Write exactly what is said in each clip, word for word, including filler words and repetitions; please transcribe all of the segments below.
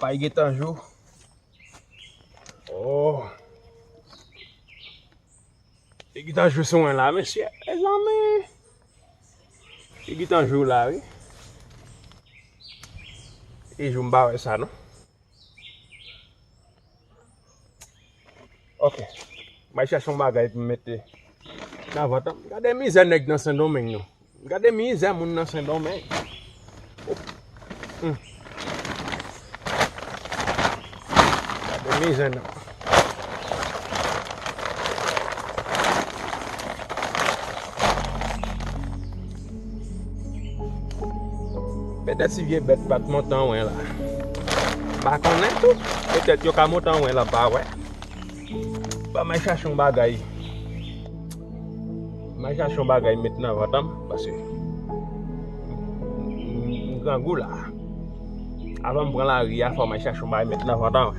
Ay gentan jou. Oh. Li gentan jou sou mwen la, mesye. Mezanmi. Li gentan jou la, wi. E jou m pa wè sa, non. Ok. M al chache yon bagay pou m mete nan vant an. Gade mizè nèg nan Sendomeng, non. Gade mizè moun nan Sendomeng. Hmm. Gade mizè nan. Petèt si vye bèt pa t monte anwen la. M pa konnen tou. Petèt yo ka monte anwen la, m pa wè. Ban m al chache yon bagay. M al chache yon bagay met nan vant an, paske m, m, m grangou la. Avan m pran lari a, fò m al chache yon bagay met nan vant an.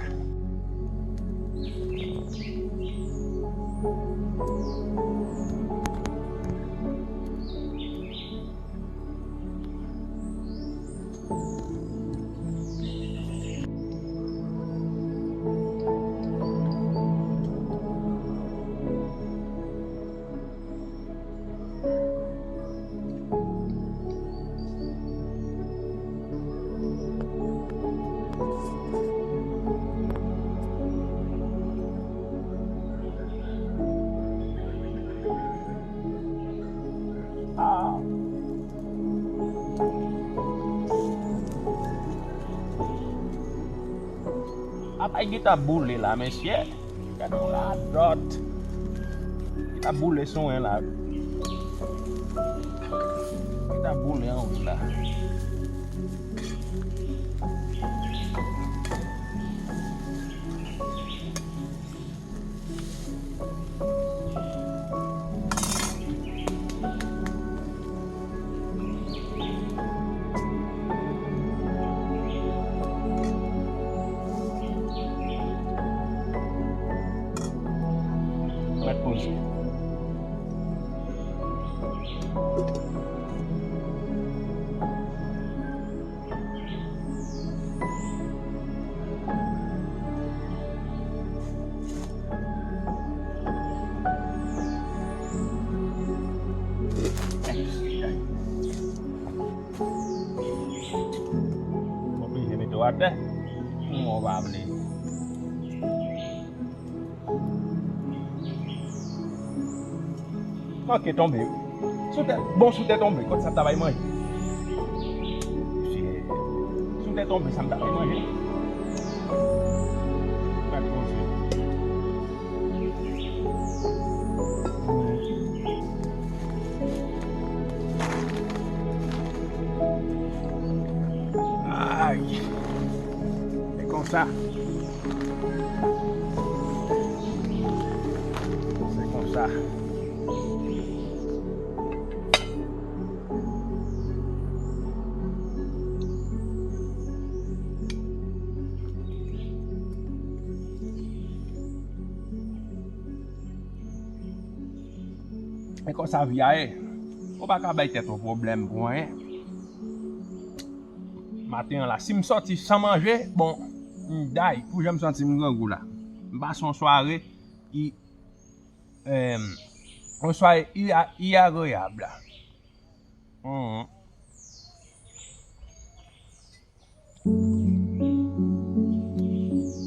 Apay gita boule la, mesye. Gade yon radòt. Gita boule sou mwen la. Gita boule anwo la. Mèt poze. Oblije mete w atè. Mwen pa vle. Manke tonbe. Sou tè, bon, sou tè tonbe, kot sa m ta bay manje? Si, sou tè tonbe, sa m ta bay manje? Gad konsa. Ay. E konsa. Se konsa. E konsa vi a ye. Ou pa ka bay tèt ou pwoblèm pou anyen. Maten an la, si m sòti san manje, bon, m day, pou jan m santi m grangou la. M pase yon sware ki, em, yon sware i, i agreyab la. Mhm.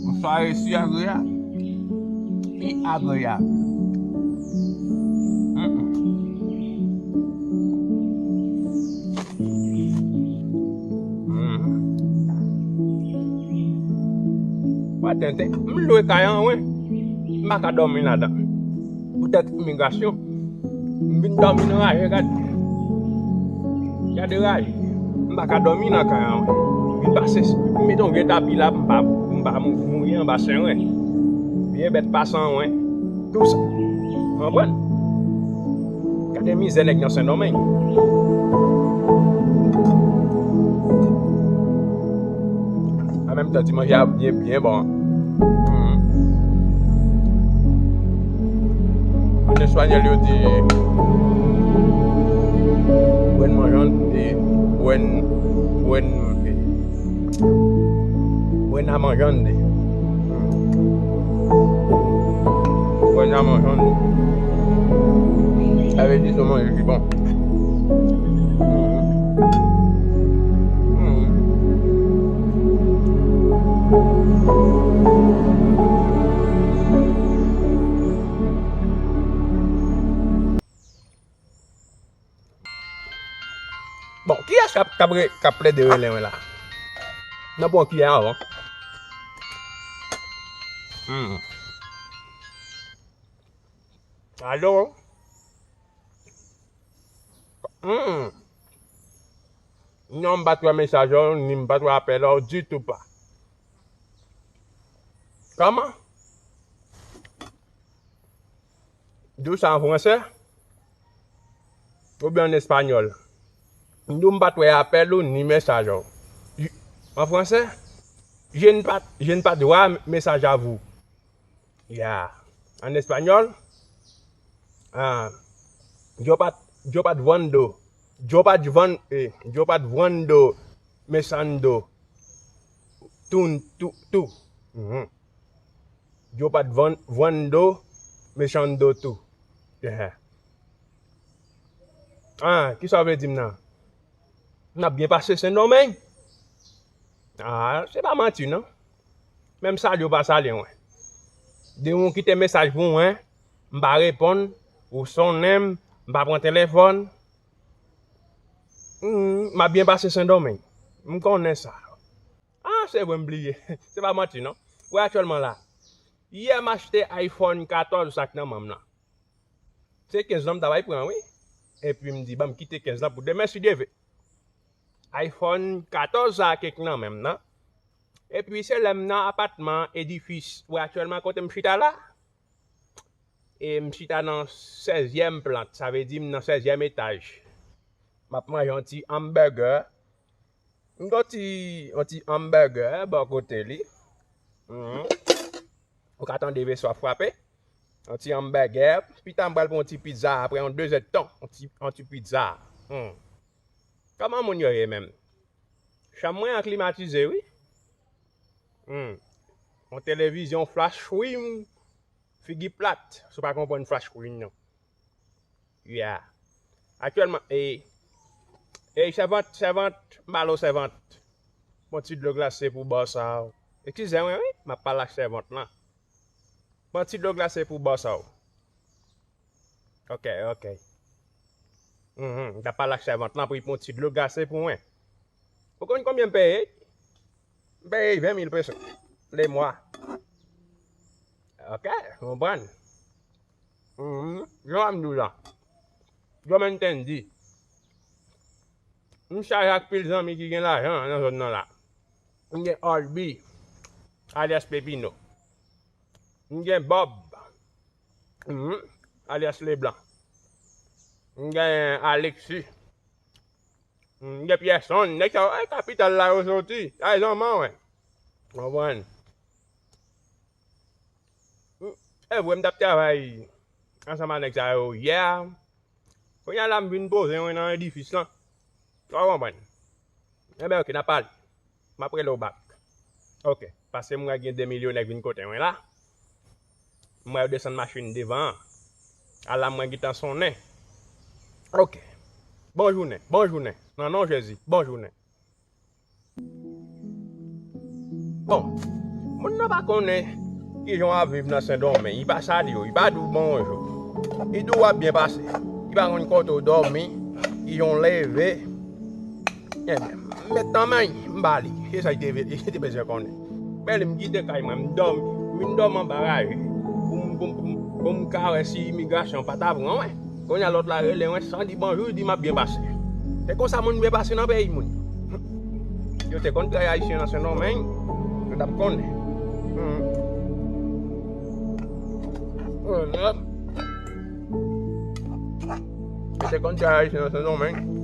Yon sware si agreyab. Pi agreyab. Mm-mm. Mm. Wè tenten. M lwe kay an, wi. M pa ka dòmi ladan. Poutèt imigrasyon. M vin dòmi nan raje, gad. Gade raje. M pa ka dòmi nan kay an, wi. Vin pase, m mete yon vye tapi la, m pa, m pa mou-, mouri anba sen, wi. Vye bèt pase an, wi. Tou sa. Konprann? Gade mizè nèg nan Sendomeng. An menm tan, ti manje a byen, byen bon. Mhm. An espanyòl, yo di, buen manje, e buen, buen, e, Buena manjande. Hmm. Buena manjande. Sa vle di se yon manje ki bon. Hmm. Hmm. Bon, kiyès k ap, k ap re-, k ap plede rele mwen la? N ap pran kiyè avan. Hmm. Alo? Hmm. Non, m pa t wè mesaj ou, ni m pa t wè apèl ou ditou pa. Kòman? Di w sa an fransè? Oubyen an espanyòl? M di w m pa t wè apèl ou ni mesaj ou. An fransè? Je ne pas, je ne pas voir message à vous. Ya. An espanyòl? Ah, yo pa t, yo pa t vwando. Yo pa t van, eh, yo pa t vwando, mesando. Tun, tu, tu. Mhm. Yo pa t van, vwando, mesando tou. Ehe. Ah, kisa w vle di m nan? N ap byen pase Sendomeng? Ah, se pa manti non. Menm salye w pa salye mwen. Depi w kite mesaj pou mwen, m pa reponn, ou sonnen m, m pa pran telefòn. Hmm, m ap byen pase Sendomeng. M konnen sa. Ah, se vre m bliye. Se pa manti non. Wè aktyèlman la. Yè m achte iPhone katòz sa k nan men m nan. Se kenz lan m ta bay pran wi. Epi m di ban m kite kenz lan pou demen si Dye vle. iPhone katòz sa a k nan men m nan. Epi se lè m nan apatman edifis. Wè aktyèlman kote m chita la. E m chita nan sèzyèm plant, sa vle di m nan sèzyèm etaj. M ap manje yon ti hamburger. M gen yon ti, yon ti hamburger bò kote li. Mhm. Ou ka tande veso ap frape. Yon ti hamburger. Pita m pral pran yon ti pizza apre yon de zèdtan. Yon ti, yon ti pizza. Hmm. Kòman moun yo ye menm? Chanm mwen an klimatize wi. Hmm. Yon televizyon flat screen, figi plat, si w pa konprann flat screen nan. Yeah. Aktyèlman, e, e, sèvant, sèvant, m pale w sèvant. Bon ti dlo glase pou bòs sa. Eskize mwen wi, m ap pale ak sèvant lan. Bon ti dlo glase pou bòs sa. Ok, ok. Mhm, m ta pale ak sèvant lan pou li pran ti dlo glase pou mwen. Ou konn konbyen m peye? M peye ven mil peso le mwa. Ok, konprann. Mhm, jan m di w la. Jan m te di. M chaje ak pil zanmi ki gen lajan nan zòn nan la. M gen Olby, alyas Pepino. M gen Bob, mhm, alyas Leblanc. M gen Alexis. M gen Pierson. Nèg sa yo, ay, kapital la yo soti. Ay, zanman, wè. Konprann. M, e vre, m t ap travay ansanm ak nèg sa yo yè a. Kounye a la, m vin poze mwen nan edifis lan. Ou konprann? Enben, ok, n ap pale. M ap rele w bak. Ok, paske m wè gen de milyonè k vin kote mwen la. M wè yo desann machin devan an. Alam mwen gentan sonnen. Ok. Bon jounen, bon jounen. Nan non Jezi, bon jounen. Bon, moun nan pa konnen kijan w ap viv nan Sendomeng. Li pa salye w, li pa di w bonjou. Li di w w ap byen pase. Li pa konn kote w dòmi, kijan w leve. Ebyen, m met nan men l, m ba li. Se sa li te, li te bezwen konnen. Men li m kite kay mwen, m dòmi, m vin dòmi anba raje. Pou m, pou m, pou m, pou m ka wè si imigrasyon pa ta pran mwen. Kounye a lòt la rele mwen san di bonjou, li di m ap byen pase. Se konsa moun byen pase nan peyi moun. Yo te konn trè ayisyen nan Sendomeng, yo t ap konnen. Hmm. Yo te konn trè ayisyen nan Sendomeng.